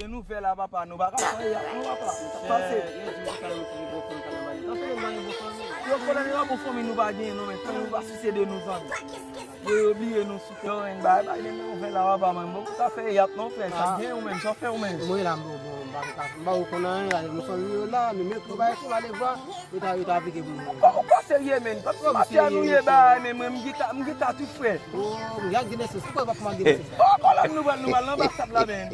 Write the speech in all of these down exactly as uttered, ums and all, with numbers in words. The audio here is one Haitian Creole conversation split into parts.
Nouvèl la, papa, nou pa ka fè y ap non, papa. Sa k pase? Yo di yo pa yon ti bon fanm ka nan bali. Sa fè yo ba yon bon fanm? Yo konnen nou pa bon fanmi, nou pa genyen non, men fanmi nou pa sise de nou zanmi. Yo, yo bliye nou sou tè, men bay, bay de nouvèl la, papa, men bon, sa fè y ap non, frè, sa gen ou menm, sa fè ou menm. Mwen la, m bon, bon, m pa, m pa, m pa konn anyen, nou fanmi yo la, nou met nou bay fou, ale vwa. Yo ta, yo ta aplike pou nou. Ou pa, ou pa serye, men. Kòm si mafya nou ye, ba, men mwen, m gen ka, m gen ka tou, frè. Oh, m gen Genesis. Poukò w pa pran Genesis? Oh, kòlòm nou pral, nou pral nan anbasad la, men.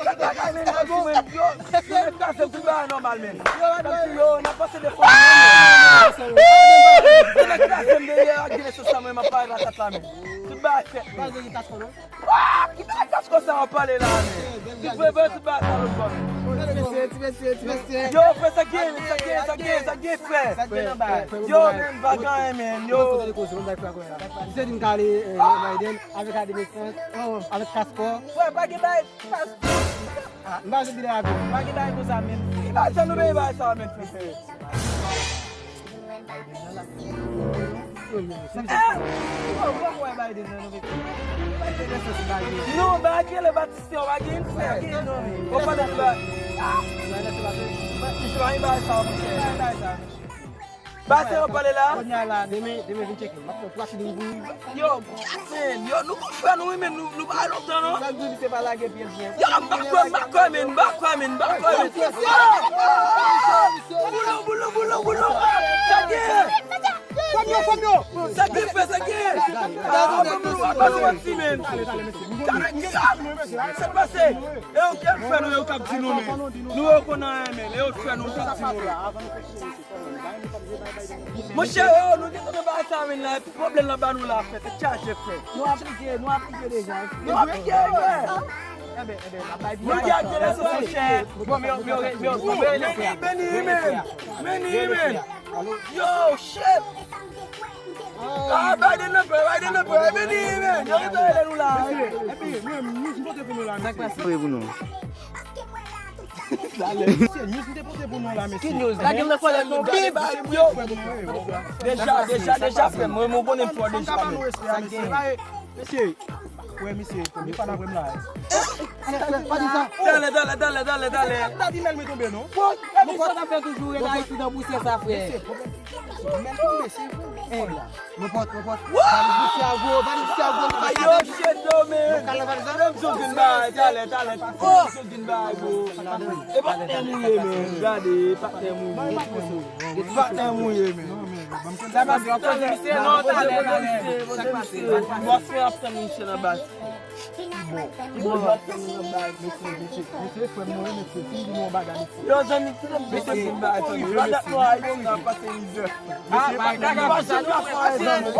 Sa bagay, men, kòm si, men, yo, yo, nèg kraze m tout bagay nòmal, men. Kòm si, yo, n ap pase de fò, men. Yo, nèg kraze m dèyè ak Genesis la, men, m ap pale la kat la, men. Tout bagay fèt, men. Wa! Ki bagay kasko sa w ap pale la, men? Ti vre vre, ti bagay sa lòt bò. Ti mesye, ti mesye, ti mesye. Yo, frè, sa gen, sa gen, sa gen, sa gen, frè. Sa gen nan bay. Yo, men, pa gen anyen, men, yo. Misye di m ka ale, eh, Biden avèk Ademesan, avèk kasko. Frè, pa gen bay kasko. Ah, m pa jwenn bidè avyon. Pa gen bay konsa, men. Ki bay sa nou bay sa, men, frè, frè? Eh! Ou pa kwè Biden nan, non, men. Biden nan sòs Biden. Non, bagay ki rele Batistè, ou pa gen frè. Ou pa gen non, men. Ou pa gen ba-, ah! Misye pa gen bagay sa, monchè. Batistè, ou pale la? Kounye a la, demen, demen vin tcheke. M ap fè yon plas li pou ou. Yo, men, yo, nou konn frè nou, wi, men nou, nou pa lontan, non. Sa di misye pa lage pye l, frè. Yo, m pa kwè, m pa kwè, men, m pa kwè, men, m pa kwè, men. Yo! Boulon, boulon, boulon, boulon. Sa gen? Sa gen, sa gen? Ah, boulon, boulon, boulon, ti men. Sa k pase? E yo k ap fè nou, yo k ap di nou, men. Nou, yo konn anyen, men. E yo k fè nou, yo k ap di nou, men. Monchè, yo, nou te tande bagay sa, men la, epi pwoblèm nan ba nou la, frè, tèt chaje, frè. Nou aplike, nou aplike deja. Nou aplike, frè. Enben, enben, n ap bay. Nou gen ak Genesis, monchè. Bon, men, men, men, men, men, men, men, men. Yo, shit. Ah, Biden nan prè, Biden nan prè, men, men. Yo rete rele nou la. Epi, mwen, nou pote pou nou la, mesye. Sa k pase? Pote pou nou. Mesye, news m te pote pou nou la, mesye. Ki news? Lage m nan kòlèt non, bib. Yo. Deja, deja, deja, frè m. Mwen, mwen konnen m fò deja, men. Sa gen? Mesye, wè, mesye, li pa nan vrè m la. Talè, talè, talè, talè, talè. Mwen konn sa ta fè toujou, rete Ayiti nan pousyè sa, frè. Mesye, pwoblèm. Mwen tonbe, se vre, mwen fò la. Mwen pot, mwen pot. Valiz misye a gwo, valiz misye a gwo, nou pa ka. Yo, shit, yo, men. Nou ka nan valiz la? Menm jan vin bay, talè, talè. Oh! Jan vin bay, bro. E patnè m ou ye, men. Gade, e patnè m ou ye. E patnè m ou ye, men. Sa pase, w ap poze misye, non, talè, talè. Sa k pase? Bòs mwen ap tann misye nan baz. Bon, bon, bon. Mesye, frè m, mwen, mesye, si m di nou yon bagay, mesye. Yo, zanmi, ki nan bese vin bay, zanmi. Radat nou a yo, nan pase mizè. Ah, pa kaka, pa janm la fwa, zanmi.